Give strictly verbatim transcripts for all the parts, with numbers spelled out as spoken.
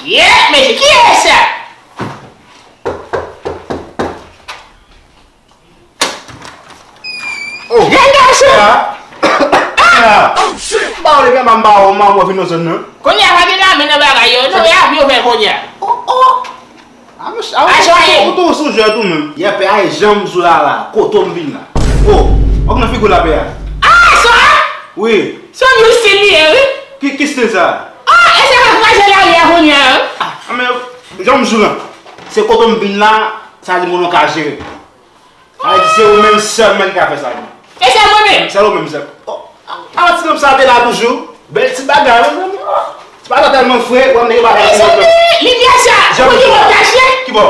Yeah, mesye, kiyès sa? Oh. Jèn gason! Ah! Ba w le pè, m ba w, m ba w vin nan zòn nan. Kounye a pa gen lame nan bagay yo. Non, e avyon fè kounye a. Oh, oh. A, mesye, a, ou tou sou jwèt ou menm. Yè pè a e janm sou la la. Kote w m vin la. Oh, w nan figi w la pè a. Ah, sa? Wi. Se yon stil li ye, wi. Ki, ki stil sa? Ah, e sa k ap kraze lari a kounye a, wi. Ah, men, janm sou la. Se kote w m vin la, sa di moun nan ka jere. Sa vle di se ou menm sèlman ki ka fè sa. E sèl mwen menm? Sèl ou menm, sèl. Oh, a, a, ti nonm sa te la toujou. Bèl ti bagay, mezanmi. Oh, ti bagay tèlman fre, wè m nèg yo pa ka. Mezanmi, li di sa. Jan pou ki bò w kache? Ki bò?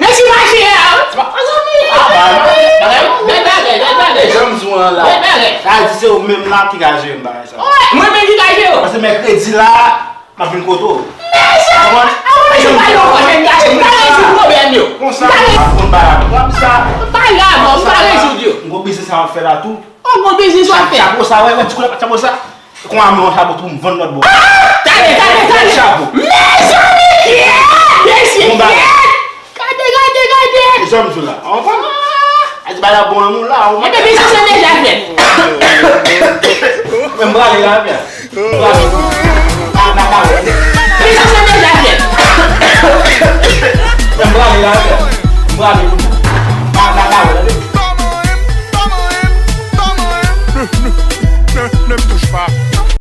Nan ti mache a. Ti ba-, mezanmi. Ah, bagay, bagay, bèl bagay, bèl bagay. Jan m di w an la. Bèl bagay. Sa vle di se ou menm la ki ka jere m bagay sa. Oh, mwen menm ki ka jere w? Paske mèkredi la, m ap vin kote w. Mezanmi, avan, avan mesye pale yon pwochèn gason, m pa rezoud pwoblèm yo. Konsa, m pa konn bagay. Konsa, m pa la, non, m pa rezoud yo. M gon biznis sa m ap fè la tou. Yon bon biznis w ap fè. Chapo sa, wè, wè, ti koulè chapo sa. Kon a mwen yon chapo tou pou m vann lòt bò. Ah! Tande, tande, tande. Chapo. Mezanmi, kèt! Mesye, kèt! Gade, gade, gade! E sa m di w la. An konprann? A di bagay la bon, moun la, ou. Ebyen, biznis lan deja fèt. Men m prale la, byen. M prale. Biznis lan deja fèt. Men m prale la, byen. M prale.